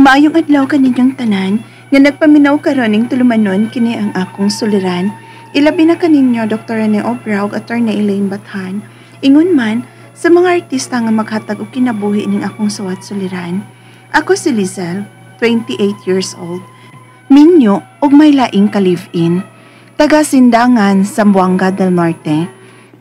Maayong adlaw kaninyong tanan nga nagpaminaw karon ning tulumanon kini ang akong suliran. Ilabi na kaninyo Dr. Rene Obra ug Attorney Elaine Bathan. Ingon man sa mga artista nga maghatag og kinabuhi ning akong suwat suliran. Ako si Lizelle, 28 years old. Minyo ug may laing ka-live-in. Taga Sindangan, Zamboanga del Norte.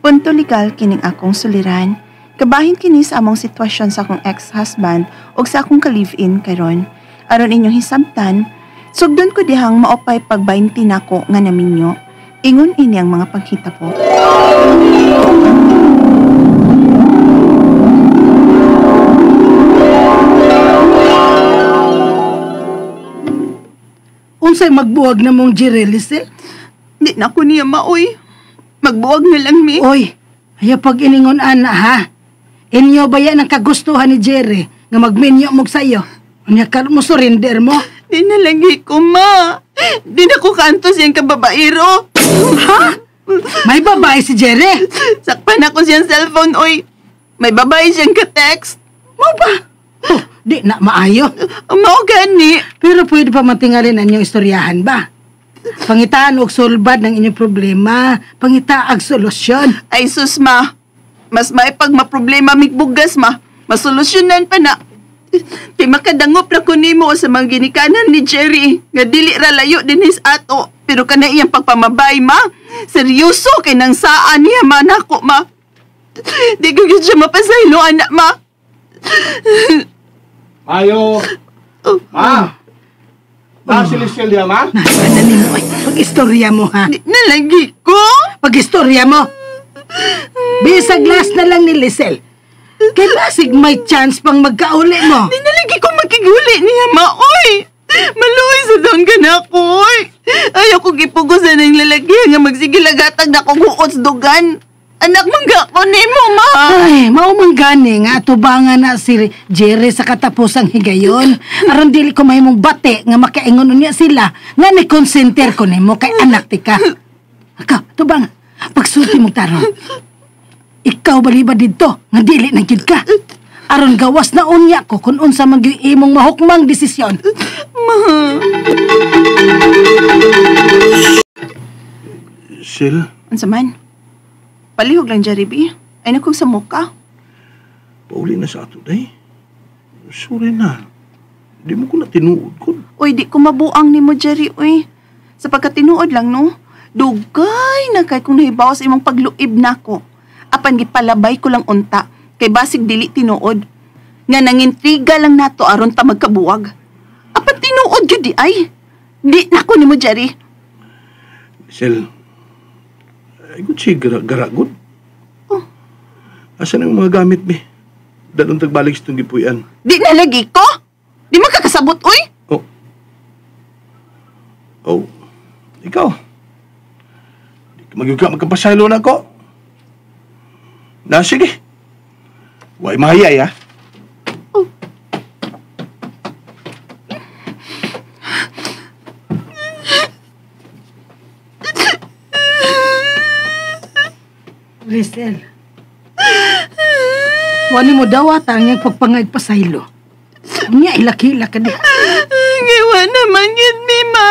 Punto legal kining akong suliran. Kabahin kini sa among sitwasyon sa akong ex-husband o sa akong ka-live-in karon. Aron inyong hisabtan, sugdon ko dihang maopay pag 20 nako nga naminyo. Ingon ini ang mga panghitabo. Unsay magbuwag na mong Jerry, Lizelle? Di na ko niya maoy. Magbuwag na lang mi. Oy, ayaw pag iningon ana ha. Inyo ba yan ang kagustuhan ni Jerry nga magminyo mo sa'yo? Unya ka mo surrender mo? Di na lagi ko, ma. Di na ko kanto siyang kababaero. Ha? May babae si Jerry? Sakpan ako siyang cellphone, oy. May babae siyang ka-text. Mo ba? Oh, di na maayo. Mao gani. Pero pwede pa matingalin ang inyong istoryahan ba? Pangitaan og sulbad ng inyong problema. Pangita ag solusyon. Ay sus, ma. Mas may pag maproblema mikbugas, ma. Masolusyonan pa na. Kay makadangop ra ko nimo sa mga ginikanan ni Jerry. Nga dili ra layo din his ato. Pero kana iyang pagpamabay, ma. Seryoso kay nang saan niya, ma. Nako, ma. Di ko gyud siya mapasaylo, anak, ma. Mayo. Ma. Ma, si Lizelle diya, ma? Nasaan nimo, ay. Pag-istorya mo, ha? Di na lagi ko. Pag-istorya mo. Bisag last na lang ni Lizelle. Kay basig may chance pang magkauli mo. Di na lagi ko makiguli niya, ma. Oy! Maluoy sa doon ka na ako, oy. Ayaw ko gipugusan ng lalaki nga magsigilagatag na kong huot dugan. Anak mangga ko nimo, ma. Ay, mao man gani nga tubangan na si Jerry sa katapusang higayon. Aron dili ko mahimong bate nga makaingon niya sila nga ni consenter ko nimo kay anak ti ka. Aka, tubang, pagsulti mong tarong. Ikaw baliba didto nga dili na gid ka. Aron gawas na unya ko kung unsa man gyud imong mahukmang desisyon. Ma. Sil? Unsa man? Palihog lang, Jerry B. Ay nakong sa muka. Pauli na sa ato, day. Sorry na. Di mo ko na tinuod ko. Uy, di ko mabuang ni mo, Jerry, uy. Sa pagkatinuod lang, no? Dugay na kay kung nahibaw sa imong pagluib nako. Apan gipalabay ko lang unta. Kay basig dili tinuod. Nga nangintriga lang nato aron ta magkabuwag. Apan tinuod gyud di ay. Di nako nimo, Jerry. Sel, ay good si garagod. Oh. Asa nang mga gamit mi? Dalong tagbalik sa itong gipuyan. Di na lagi ko? Di makakasabot, uy? Oh. Oh. Ikaw. Di ka magyuga magkapasaylo na ko. Na, sige. Huwag mahiyay, ha? Oh. Lizelle, wani mo daw ata ang iyang pagpangagpasaylo. Niya, ilaki-ilak ka di. Giwa naman yun, Mima.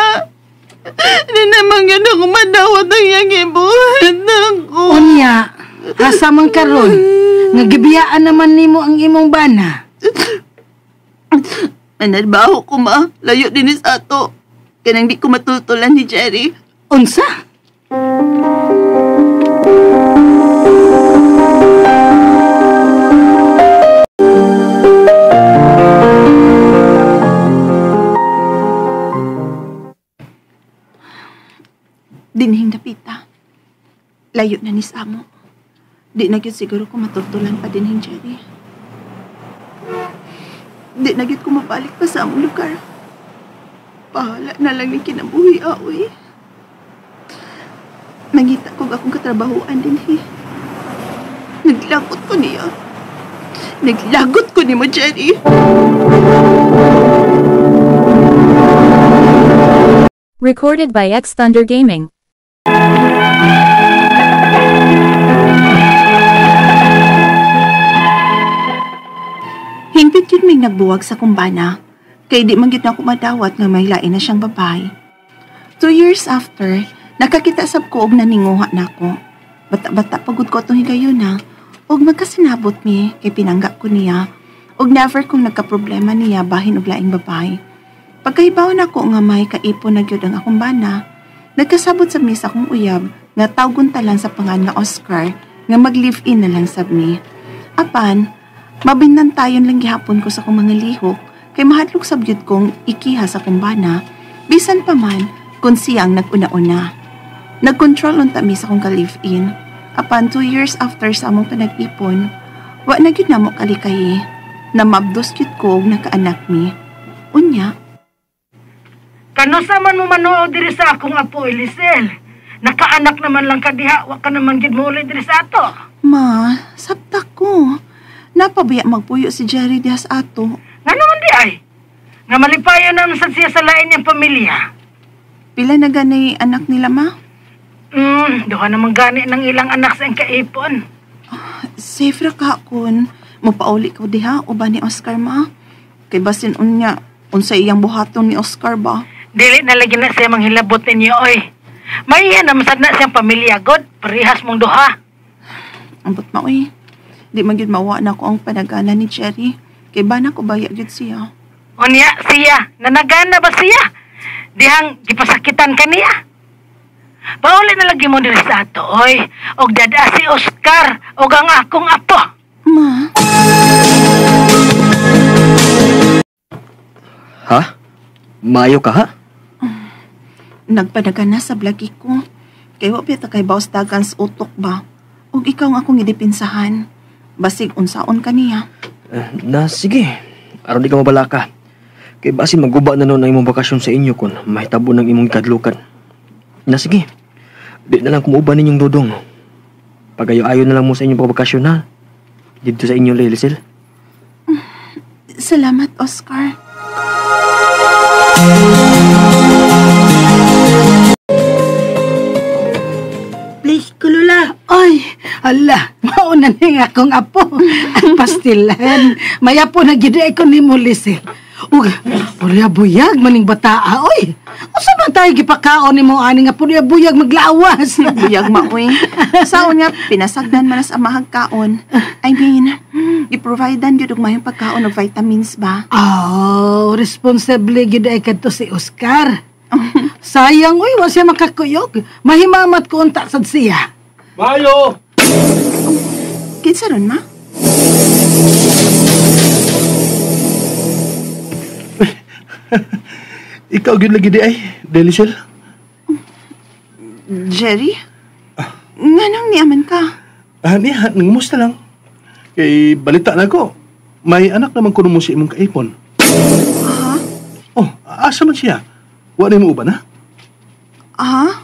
Hindi naman yun ako madawat ang iyang ibuhat ako. Unya, asa man karon, nga gibiyaan naman nimo ang imong bana. Manarbaho ko, ma. Layo din is ato. Kanang di ko matultulan ni Jerry. Unsa? Dinhing dapita. Layo na ni Samo. Di na gyud siguro ko matultulan pa dinhing Jerry. Di na gyud ko mabalik pa sa among lugar. Pahala na lang ni kinabuhi, aoy. Nangita ko akong katrabahuan dinhi. Naglagot ko niya. Naglagot ko ni mo, Jerry. Recorded by X Thunder Gaming. Hingpit yun may nagbuwag sa kumbana. Kay di man gyud nako madawat nga may lain na siyang babae. 2 years after, nakakita sab ko og naninguha nako. Bata-bata pagod ko atong higayon na. Og magkasinabot mi kay pinangga ko niya. Og never kong nagkaproblema niya bahin og laing babae. Pagkahibaw nako nga may kaipon na gyud ang akong bana, nagkasabot sa mi sa akong uyab nga tawgon talan sa pangan nga Oscar nga mag-live-in na lang sab mi. Apan, mabinantayon lang gihapon ko sa akong mga lihok kay mahadlok sab gyud kong ikiha sa akong bana, bisan pa man kung siyang nag-una-una. Nagkontrol unta mi sa akong ka-live-in. Apan 2 years after sa among panag-ipon, wa na gyud namo kalikayi. Namabdos gyud ko og nakaanak mi. Unya, kanusa man mo manood diri sa akong apo, Elisel? Nakaanak naman lang ka diha, wa ka naman gid mouli diri sa ato. Ma, sabta ko. Napabaya magpuyo si Jerry diha sa ato. Nga naman di ay? Nga malipayon naman sa siya sa lain niyang pamilya. Pila na gani anak nila, ma? Duha naman gani ng ilang anak sa iyang kaipon. Safe ra ka kun mopauli ko diha o ba ni Oscar, ma? Kay basin unya, unsa iyang buhaton ni Oscar ba? Dili na lagi na siya manghilabot ninyo, oy. May iya naman sad na siyang pamilya, god. Parehas mong duha. Ambot ma, oy. Di man gyud mawa na ko ang panagana ni Jerry. Kay bana ko baya gyud siya. Unya siya, nanagana ba siya? Dihang gipasakitan ka niya. Pauli na lagi mo diri sa ato, oy. Og dada si Oscar, og ang akong apo. Ma? Ha? Maayo ka, ha? Nagpadagan na sa blagi ko. Kay wa pita kay bawas dagan sa utok ba? Og ikaw ang akong idipinsahan. Basig unsaon ka niya. Na sige. Aron di ka mabalaka. Kay basin maguba na noon ang imong bakasyon sa inyo kun mahitabo ng imong kadlukan. Na sige. Di na lang kumuuban ninyong dudong. Pagayo-ayo na lang mo sa inyong pagbakasyon na. Dito sa inyo, Lilisel. Salamat, Oscar. Please, kulula. Ay, ala, mauna ni akong apo. Ang pastilan. Maya po na gid ko ni mo, Lisel. Ug, purya buyag maning bataa, oy. Usa man tayo gipakaon nimo ani nga purya buyag maglawas. Buyag maoy. Saon nga pinasagdan man sa amahag kaon. I mean, i-providean gyud og mayong pagkaon og vitamins ba? Oh, responsable gyud ay kadto si Oscar. Sayang oy, wa siya makakuyog. Mahimamat ko unta sad siya. Mayo! Kinsa ron, ma? Ikaw gyud lagi di ay, Delisel. Jerry? Nganong niaman ka? Niya, nangumusta lang. Kay balita na ko, may anak naman kuno mo si imong kaipon. Ha? Oh, asa man siya? Wa na mo uban, ha? Ha?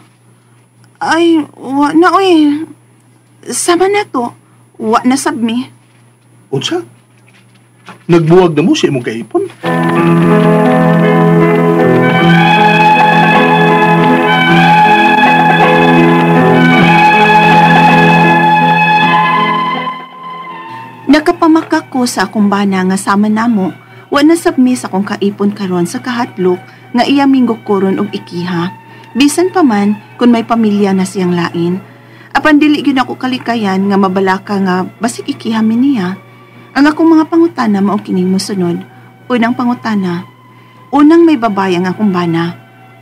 Ay, wa na, oy. Sama na to. Wa na sab mi. Unsa? Nagbuwag na mo si imong kaipon? Nakapamaka ko sa akong bana nga sama namo, wa na sab mi sa akong kaipon karon sa kahatlok nga iya minggo koron og ikiha. Bisan pa man kun may pamilya na siyang lain. Apan dili gyud ako kalikayan nga mabalaka nga basig ikiha mi niya. Ang akong mga pangutana mao kining mosunod. Unang pangutana, unang may babae ang akong bana.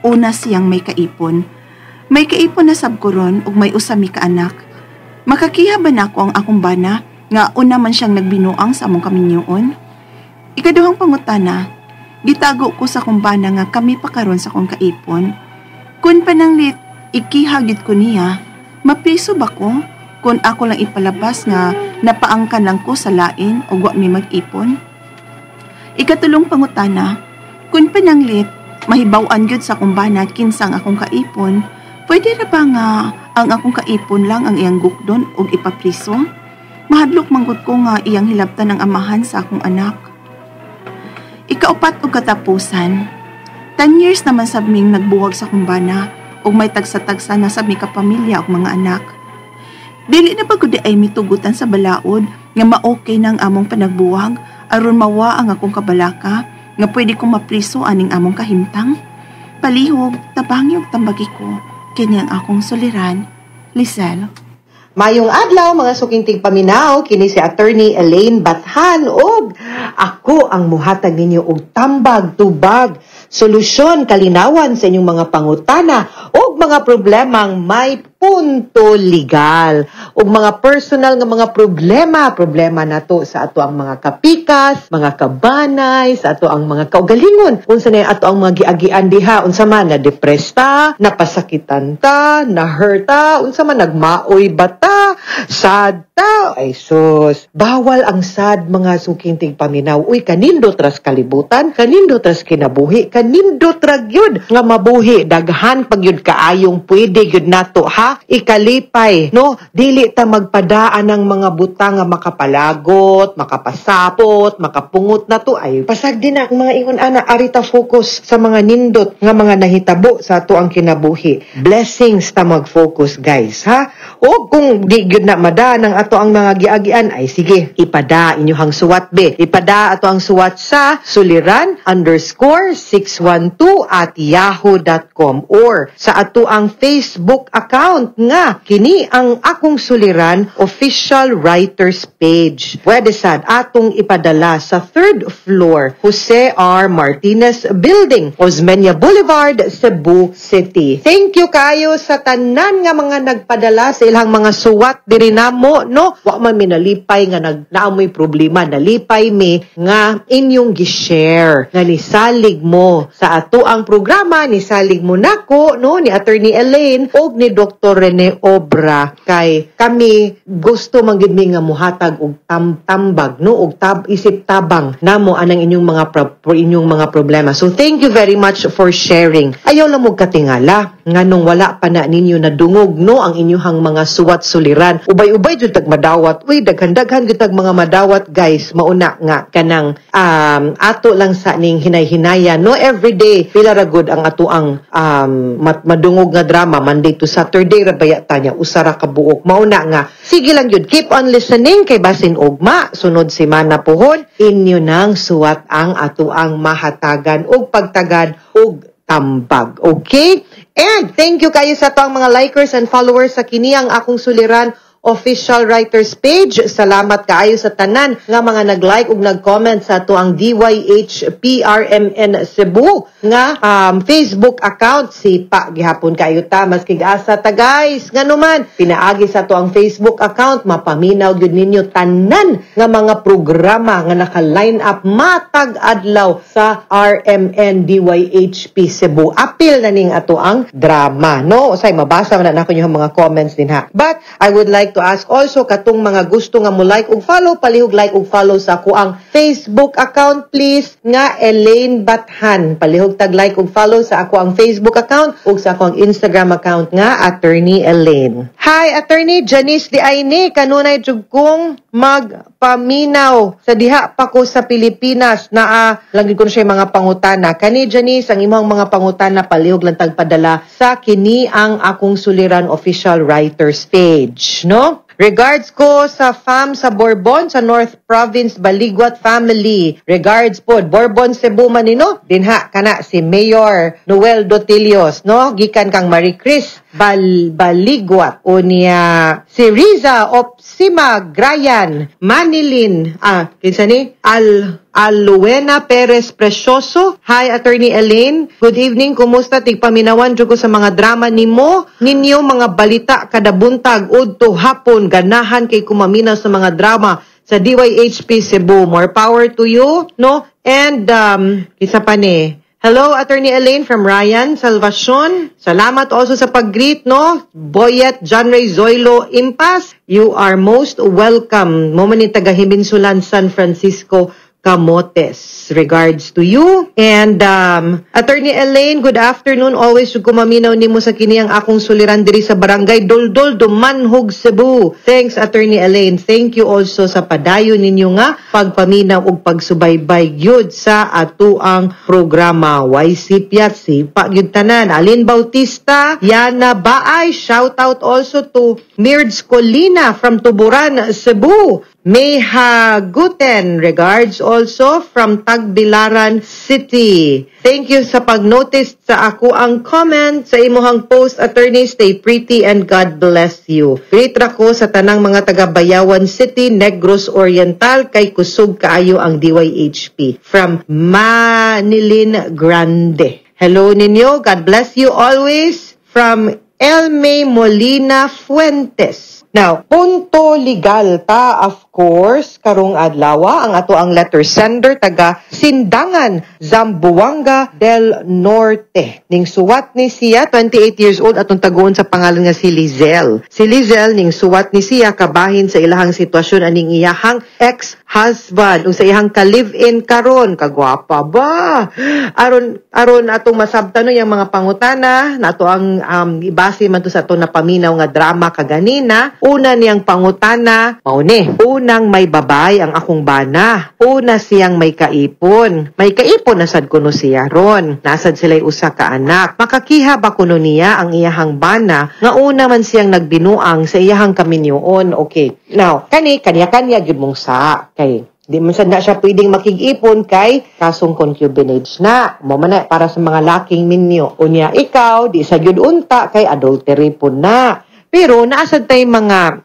Una siyang may kaipon. May kaipon na sab ko ron ug may usa mi ka anak. Makakiha ba nako ang akong bana nga una man siyang nagbinuang sa among kaminyoon? Ikaduhang pangutana, gitago ko sa akong bana nga kami pa karon sa akong kaipon. Kun pananglit ikiha gyud ko niya, mapiso ba ko kun ako lang ipalabas nga napaangkan lang ko sa lain o wa mi mag-ipon? Ikatulong pangutana, kun pananglit mahibaw-an gyud sa akong bana kinsang akong kaipon, pwede ra ba nga ang akong kaipon lang ang iyang gukdon og ipapriso? Mahadlok manggod ko nga iyang hilabtan ang amahan sa akong anak. Ikaupat og katapusan, 10 years naman sab ming nagbuwag sa akong bana ug may tagsa-tagsa na sab mi kapamilya ug mga anak. Dili na ba gud ay mitugutan sa balaod nga ma-okay na ang among panagbuwag aron mawa ang akong kabalaka Nga pwede kong mapriso aning among kahimtang? Palihog, tabangi og tambagi ko. Kini ang akong suliran, Lisel. Mayong adlaw, mga suking tigpaminaw, kini si Attorney Elaine Bathan og ako ang muhatag ninyo og tambag, tubag, solusyon, kalinawan sa inyong mga pangutana og mga problemang may punto legal ug mga personal nga mga problema, problema nato sa ato ang mga kapikas, mga kabanay, sa ato ang mga kaugalingon. Unsa na ato ang mga giagian diha, unsa man na depressed ta, napasakitan ta, na hurt ta, unsa man, nagmaoy ba ta, sad ta, ay sus, bawal ang sad, mga suking tigpaminaw. Uy, kanindot ras kalibutan, kanindot ras kinabuhi, kanindot ra gyud nga mabuhi, daghan pag gyud kaayong pwede gyud nato ha ikalipay, no? Dili ta magpadaan ng mga butang nga makapalagot, makapasapot, makapungot na to. Ay pasag din na ang mga ingon ana. Ari ta focus sa mga nindot nga mga nahitabo sa ato ang kinabuhi. Blessings ta mag-focus, guys, ha? O kung di gyud na mada ng ato ang mga giagian, ay sige, ipada inyuhang suwat be. Ipada ato ang suwat sa suliran_612@yahoo.com or sa ato ang Facebook account nga kini ang Akong Suliran Official Writers Page. Pwede sad atong ipadala sa third floor, Jose R. Martinez Building, Osmeña Boulevard, Cebu City. Thank you kayo sa tanan nga mga nagpadala sa ilang mga suwat diri namo, no? Wa man mi nalipay nga nag naamoy problema, nalipay mi nga inyong gi-share, nga nisalig mo sa ato ang programa, nisalig mo nako, no, ni Attorney Elaine og ni Dr. Rene Obra, kay kami gusto man gid mi nga muhatag og tambag, no, og isip tabang namo anang inyong mga problema. So thank you very much for sharing. Ayaw lang mo katingala nganong wala pa na ninyo nadungog, no, ang inyong mga suwat suliran. Ubay-ubay jud tag madawat. Uy, daghan-daghan jud tag mga madawat, guys. Mauna nga kanang ato lang sa ning hinay-hinaya, no? Everyday pila ra gud ang ato ang madungog nga drama? Monday to Saturday ra baya tanya, usa ra ka buok. Mauna nga sige lang jud, keep on listening kay basin ugma, sunod semana pohon, inyo nang suwat ang ato ang mahatagan og pagtagad og tambag. Okay? And thank you kayo sa ato ang mga likers and followers sa kini ang Akong Suliran Official Writers Page. Salamat kaayo sa tanan nga mga nag-like ug nag-comment sa ato ang DYHPRMN Cebu nga Facebook account. Sipa gihapon kayo ta maski asa ta, guys. Ngano man pinaagi sa ato ang Facebook account, mapaminaw gyud ninyo tanan nga mga programa nga naka-line up matag adlaw sa RMN DYHP Cebu. Apil na ning ato ang drama, no? Usay mabasa man na nako inyong mga comments din ha. But I would like to ask also katong mga gusto nga mo like ug follow, palihog like ug follow sa ako ang Facebook account, please, nga Elaine Bathan. Palihog tag like ug follow sa ako ang Facebook account ug sa ako ang Instagram account nga Attorney Elaine. Hi, Attorney Janice Di Aini, kanunay jud kong magpaminaw sa diha pa ko sa Pilipinas. Naa lang gid ko siya mga pangutana. Kani Janice, ang imong mga pangutana, palihog lang tagpadala sa kini ang Akong Suliran Official Writers Page, no? Regards ko sa fam sa Borbon sa North Province, Baligwat family. Regards po, Borbon, Cebu man no? Dinha kana si Mayor Noel Dotilios, no? Gikan kang Marie Chris Baligwat. Unya si Riza Opsima Grayan, Manilin, kinsa ni? Aluena Perez Precioso. Hi, Attorney Elaine. Good evening. Kumusta? Tigpaminawan jud ko sa mga drama nimo. Ninyo mga balita kada buntag udto hapon. Ganahan kay kumaminaw sa mga drama sa DYHP Cebu. More power to you, no? And isa pa ni. Hello, Attorney Elaine from Ryan Salvacion. Salamat also sa pag-greet, no? Boyet John Ray Zoilo Impas. You are most welcome. Mo man ni taga Himinsulan, San Francisco, Camotes. Regards to you. And Attorney Elaine, good afternoon. Always jud kumaminaw nimo sa kini ang Akong Suliran diri sa Barangay Doldol, Dumanhog, Cebu. Thanks, Attorney Elaine. Thank you also sa padayon ninyo nga pagpaminaw ug pagsubaybay gyud sa atuang programa. YC Piat, sipa gyud tanan. Alin Bautista, Yana Baay, shout out also to Mirds Colina from Tuburan, Cebu. Meha Guten, regards also from Tagbilaran City. Thank you sa pag-notice sa ako ang comment sa imuhang post, attorney. Stay pretty and God bless you. Greet ra ko sa tanang mga taga Bayawan City, Negros Oriental, kay kusog kaayo ang DYHP. From Manilin Grande. Hello ninyo. God bless you always. From Elme Molina Fuentes. Now, punto legal ta, of course, karong adlaw, ang ato ang letter sender taga Sindangan, Zamboanga del Norte. Ning suwat ni siya, 28 years old, atong taguon sa pangalan nga si Lizelle. Si Lizelle, ning suwat ni siya kabahin sa ilahang sitwasyon aning iyahang ex-husband ug sa iyahang ka-live-in karon. Kagwapa ba? Aron aron atong masabtan no yang mga pangutana, nato ang ibase man to sa ato napaminaw nga drama kaganina. Una niyang pangutana, mao ni, unang may babay ang akong bana. Una siyang may kaipon. May kaipon na sad kuno siya ron. Nasad sila'y usa ka anak. Makakiha ba kuno niya ang iyahang bana nga una man siyang nagbinuang sa iyahang kaminyoon? Okay. Now, kani kanya-kanya gyud mong sa kay di man sad na siya pwedeng makig-ipon kay kasong concubinage na. Mo man na para sa mga laking minyo. Unya ikaw, di sa gyud unta kay adultery po na. Pero naasad tay mga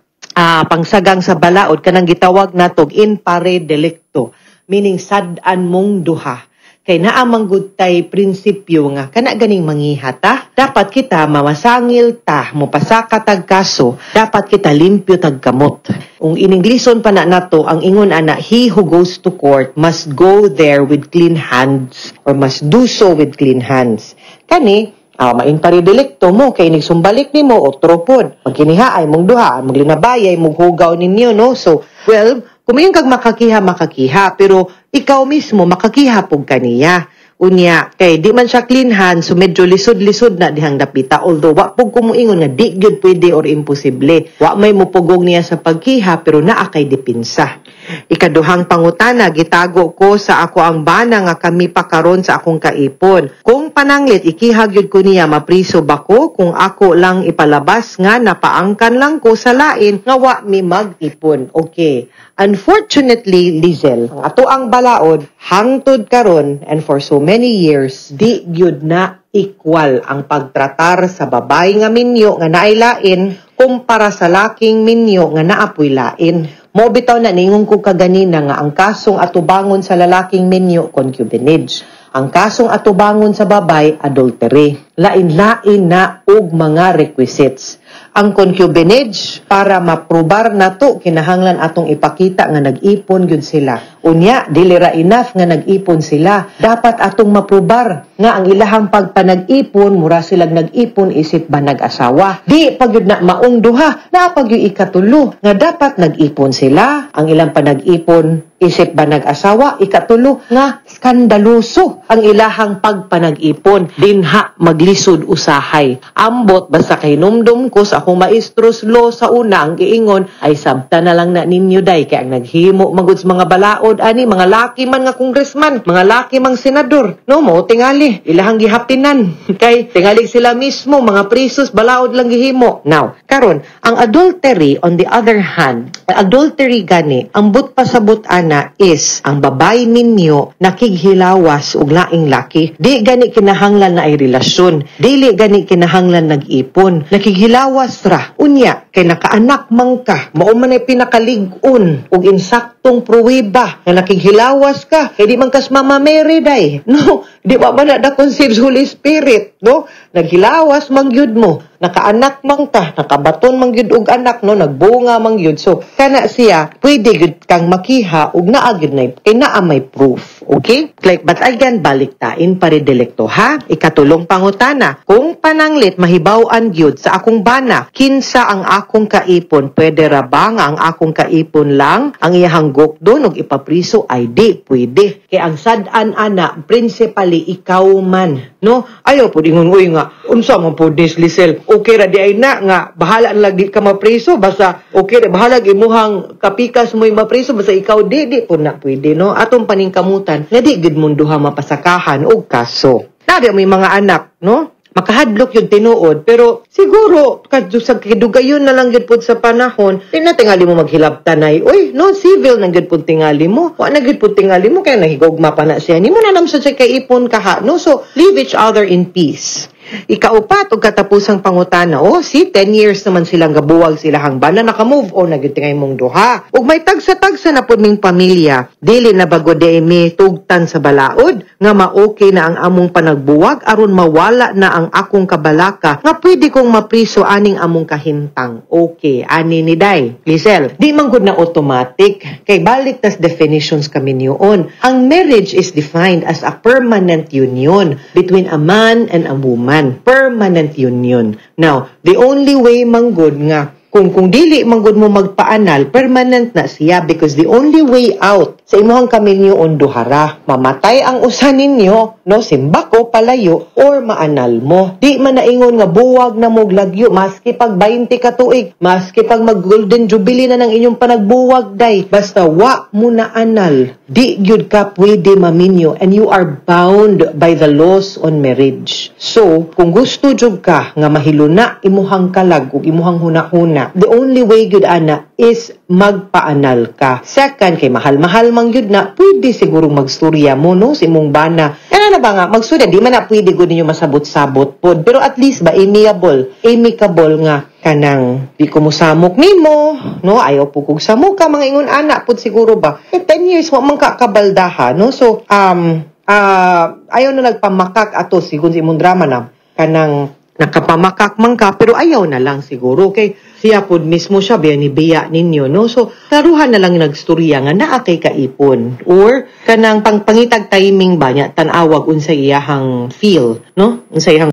pangsagang sa balaod kanang gitawag natog in pare delicto, meaning sad-an mong duha. Kay naa man gud tay prinsipyo nga kana ganing mangiha ta, dapat kita mamasangil ta, mopasaka tag kaso, dapat kita limpyo tag kamot. Ung ininglison pa na nato ang ingon ana, he who goes to court must go there with clean hands or must do so with clean hands. Kani main pare delicto mo kay nigsumbalik nimo otro pod. Magkiniha ay mong duha, maglinabayay mong hugaw ninyo, no. So, well, kung kag makakiha, makakiha, pero ikaw mismo makakiha pug kaniya. Unya, kay di man siya clean hand, so medyo lisod-lisod na dihang dapita. Although, wa pug kumuingon nga di gyud pwede or imposible. Wa may mupugong niya sa pagkiha, pero naa kay depinsa. Ikaduhang pangutana, gitago ko sa ako ang bana nga kami pa karon sa akong kaipon. Kung pananglit, ikiha gyud ko niya, mapriso ba ko kung ako lang ipalabas nga napaangkan lang ko sa lain nga wa mi mag-ipon? Okay. Unfortunately, Lizelle, ang ato ang balaod, hangtod karon and for so many years, di gyud na equal ang pagtratar sa babae nga minyo nga naay lain kumpara sa laking minyo nga naapoy lain. Mo bitaw na ningon ko kaganina nga ang kasong atubangon sa lalaking minyo, concubinage. Ang kasong atubangon sa babay, adultery. Lain-lain na og mga requisites. Ang concubinage, para maprobar nato, kinahanglan atong ipakita nga nag-ipon gyud sila. Unya, dili ra enough nga nag-ipon sila. Dapat atong maprobar nga ang ilahang pagpanag-ipon, mura silang nag-ipon isip ba nag-asawa. Di pa gyud na maong duha, naa pa gyud ikatulo nga dapat nag-ipon sila. Ang ilang panag-ipon isip ba nag-asawa, ikatulo nga skandaloso ang ilahang pagpanag-ipon. Dinha maglisod usahay. Ambot basta kay numdum ko sa akong maestros law sa una, ang giingon ay sabta na lang na ninyo day kay ang naghimo magud sa mga balaod ani mga laki man nga congressman, mga laki mang senador, no mo tingali ilahang gihapinan kay tingali sila mismo mga prisos, balaod lang gihimo. Now, karon ang adultery, on the other hand, adultery gani ang but pasabot ana is ang babay ninyo nakighilawas og laing laki. Di gani kinahanglan na ay relasyon, dili gani kinahanglan nag-ipon, nakighilawas ra. Unya kay nakaanak man ka, mao man ay pinakalig-on ug insaktong pruweba nga nakighilawas ka kay di man kas Mama Mary day, no? Di ba man na conceive Holy Spirit, no? Naghilawas man gyud mo, nakaanak man ka, nakabaton man gyud og anak, no? Nagbunga man gyud. So kana siya pwede gyud kang makiha ug naa gyud na kay naa may proof. Okay, like, but again, balik ta in pare delicto ha. Ikatulong pangutana, kung pananglit mahibaw-an gyud sa akong bana kinsa ang akong kaipon, pwede ra ba nga ang akong kaipon lang ang iyahang gukdon ug ipapriso? Ay di pwede kay ang sad-an ana principally ikaw man, no? Ayaw pud ingon, uy, nga unsa man pud ni Lisel, okay ra di ay na nga bahala na lang di ka mapriso, basta okay ra, bahala imuhang kapikas mo'y mapriso basta ikaw di di pud na pwede, no? Atong paningkamutan nga di gid mong duha mapasakahan og kaso. Nabi may mga anak, no? Makahadlok yung tinuod, pero siguro kadto sa kidugayon na lang gyud pud sa panahon, di na tingali mo maghilabtanay. Uy, no civil nang gyud pud tingali mo. Wa na gyud pud tingali mo kay nahigugma pa na siya. Nimo na nam sa kaipon kaha, no? So leave each other in peace. Ikaupat ug katapusang pangutana, oh, si 10 years naman silang gabuwag sila hang bana, naka-move on na gyud tingay mong duha. Ug may tagsa-tagsa na pud ming pamilya, dili na ba gud mi tugtan sa balaod nga ma-okay na ang among panagbuwag aron mawala na ang akong kabalaka nga pwede kong mapriso aning among kahimtang? Okay, ani ni Day. Lisel, di man gud na automatic kay balik tas definitions kami niyon. Ang marriage is defined as a permanent union between a man and a woman. Permanent union. Now, the only way man gud nga kung dili man gud mo magpaanal, permanent na siya because the only way out sa imuhang kaminyoon duhara. Mamatay ang usa ninyo, no, simbako palayo or maanal mo. Di man naingon nga buwag na mo lagyo maski pag 20 ka tuig, maski pag mag golden jubilee na ng inyong panagbuwag day, basta wa mo na anal, di gyud ka pwede maminyo and you are bound by the laws on marriage. So, kung gusto jud ka nga mahiluna imuhang kalag ug imuhang hunahuna, the only way gyud ana is magpaanal ka. Second, kay mahal-mahal man gyud na, pwede siguro magstorya mo, no, sa imong bana. Ano na ba nga, magstorya, di man na pwede gud ninyo masabot-sabot pod. Pero at least ba, amiable, amicable nga kanang di ko mosamok nimo, no, ayaw po kog samoka, mga ingon ana pod siguro ba. Eh, 10 years wa man ka kabaldaha, no? So ayaw na nagpamakak ato sigon sa imong drama na kanang nakapamakak man ka pero ayaw na lang siguro kay siya pod mismo siya biya ni biya ninyo, no? So taruhan na lang nagstorya nga naa kay kaipon or kanang pangpangitag timing ba niya, tan-awag unsa iyahang feel, no, unsa iyahang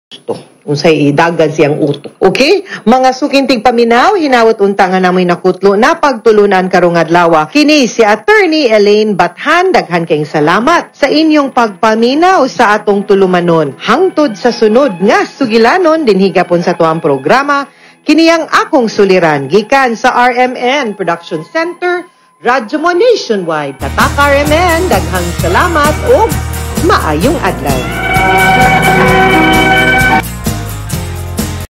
gusto, unsay idagan siyang utok. Okay? Mga suking tigpaminaw, hinawat unta nga namoy nakutlo na pagtulunan karong adlaw. Kini si Attorney Elaine Bathan, daghan kayong salamat sa inyong pagpaminaw sa atong tulumanon. Hangtod sa sunod nga sugilanon dinhi gapon sa tuang programa, kini ang akong suliran gikan sa RMN Production Center, Radyo Mo Nationwide. Tatak RMN, daghang salamat ug maayong adlaw.